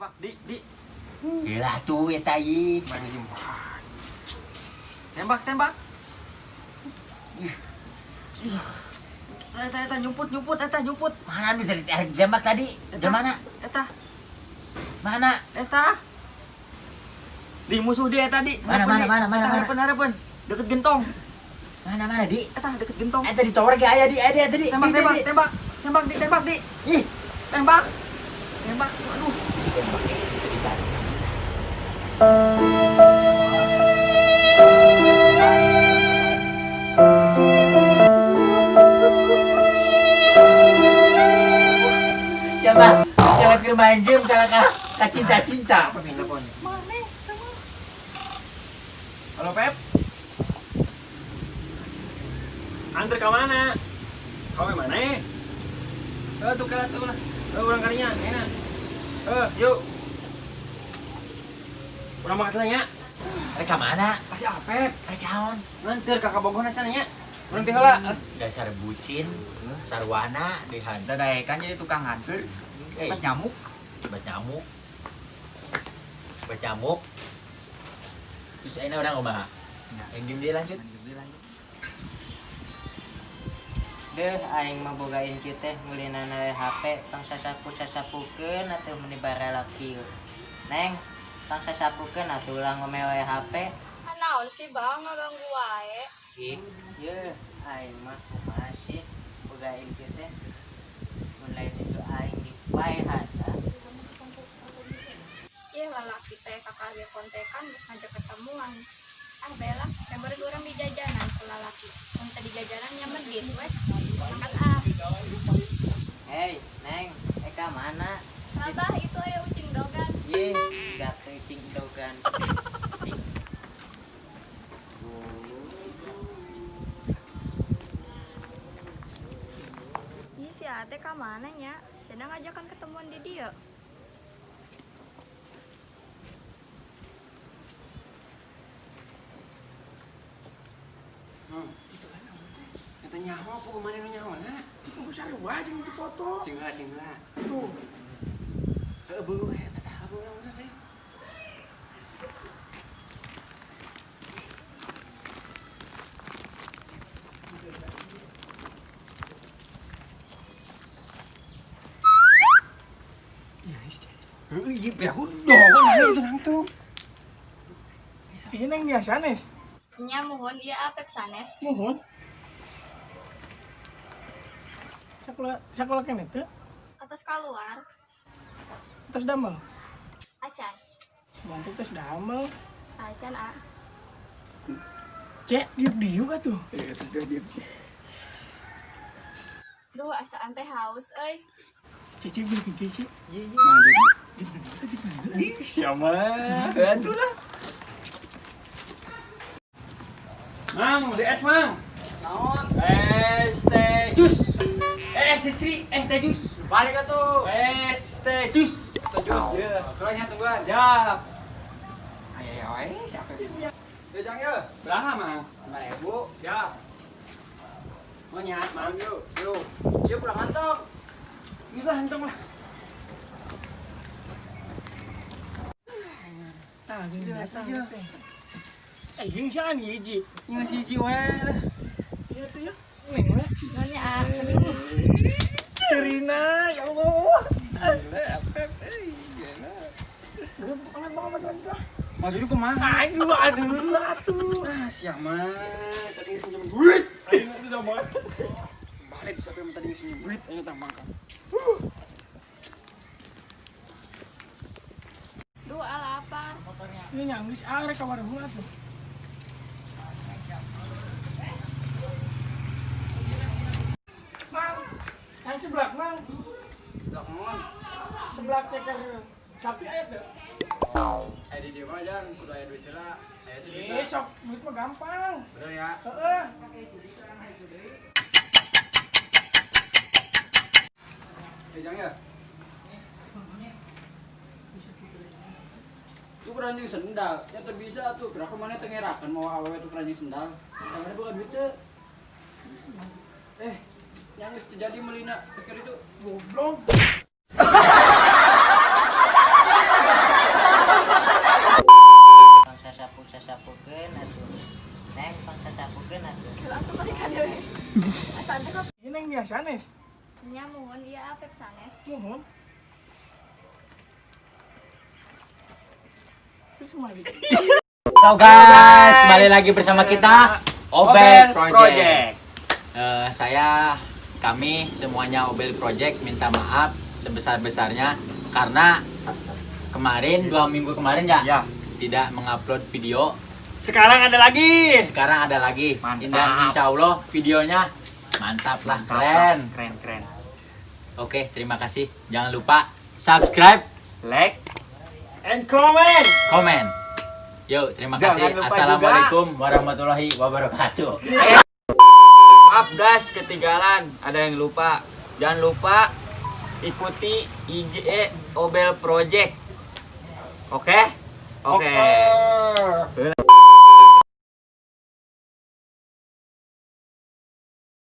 Tembak di di. Gila tuh eta ieu. Tembak tembak. Eta eta nyumput nyumput eta nyumput. Mana nu tadi tembak tadi? Di mana? Eta. Mana? Eta. Di musuh dia tadi. Mana mana mana mana. Harapan harapan. Deket gentong. Mana mana di? Eta deket gentong. Eta di tower ge aya di aya tadi. Tembak tembak tembak. Tembak di tembak di. Ih, tembak. Tembak. Aduh. Tembak tadi tadi. Siapa? Jangan keur main game kalau ka cinta-cinta. Halo Pep. Antar ke mana? Kau mana? Tuh kalah tuh lah. Urang kalinya, enak. Yuk. Urang makan nya. Rek ka mana? Kasih Apep. Rek naon? Nganter ka Kabogohna cenah nya. Urang teh heula. Dasar bucin, sarwana dehan. Dadaekan jadi tukang nganter. Obat nyamuk. Obat nyamuk. Obat nyamuk. Terus ayeuna urang kumaha? Yang game dia lanjut. Deuh aing mah boga incu teh ngulinana HP tong sasapu-sasapukeun atuh meuni baralap kieu. Neng, tong sasapukeun atuh ulah ngomel we HP. Naon sih Bang ngaganggu wae. Ih, yeuh aing mah kumaha sih boga incu teh. Mun lain itu aing dipaehan. Ih lalaki teh kakak ge kontekan geus ngajak ketemuan. Ah bela, kabar urang di jajanan ku lalaki. Mun teu di jajanan nya medit we. Makan ah. Hei, Neng, ka mana? Abah itu aya ucing dogan. Ye, gak ucing dogan. Cing. Ih si Ate ka mana nya? Cenah ngajakan ketemuan di dieu. Eta nyaho apa kemana nu nyaho na? Kudu sarua jeung dipoto. Cing heula cing heula. Tuh. Heuh beuh eta tah urang urang teh. Iya sih. Heuh ieu piraku dogon itu nangtung. Iya neng biasa sanes. Nya muhun ieu Apep sanes. Muhun. Sekolah sekolah kene teu? Atos keluar. Atos damel. Acan. Bantu tos damel. Acan a. Cek diuk-diuk atuh. Eh tos diuk. Duh asaan teh haus euy. Cece beli cece. Iya iya. Mana dia? Ih, siapa? Aduh lah. Mang, beli es, Mang. Naon? Es teh jus. Sisri, teh jus. Balik atuh. Es teh jus. Teh jus. Iya. Keluarnya tungguan. Siap. Ayo ayo ayo, siapa? Ya jang ya. Berapa, Mang? 5.000. Siap. Mau nya, Mang. Yuk, yuk. Yuk pulang kantong. Bisa hantong lah. Tah, gini biasa teh. Eh, jeung siapa hiji? Yang hiji we lah. Iya tuh ya. Neng we. Nanya ah. Serina, ya Allah. Apep, gila. Udah banget banget banget. Maksudnya kumaha? Aduh, aduh, atuh. Ah, siapa? Tadi pinjam duit. Ayo itu sama. Balik siapa yang tadi ngasih duit, ayo tambah kan. Duh, lapar. Ini nyanggus ah rek ka warung atuh. Mang, yang sebelah mang. Sebelah mon. Sebelah ceker sapi aya teu? Aya di dieu mah jang kudu aya duit heula. Aya teh duit. Eh, sok duit mah gampang. Bener ya? Heeh. Eh jang ya. Tuh keranjing sendal, ya teu bisa tuh. Kira mana teu ngerakeun mau awewe tuh keranjing sendal. Yang mana bukan duit teu. Eh, yang geus terjadi melina sekali itu. Goblok. Muhun. Terus mah gitu. Halo guys, kembali lagi bersama kita Obel Project. Saya, kami semuanya Obel Project minta maaf sebesar-besarnya karena kemarin 2 minggu kemarin ya, Ya. Tidak mengupload video. Sekarang ada lagi. Sekarang ada lagi. Mantap. Dan insya Allah videonya mantap lah, keren. Keren, keren. Oke, terima kasih. Jangan lupa subscribe, Like and comment. Komen. Yuk, terima Jangan kasih. lupa. Assalamualaikum warahmatullahi wabarakatuh. Maaf guys, ketinggalan. Ada yang lupa. Jangan lupa ikuti IG Obel Project. Oke? Oke.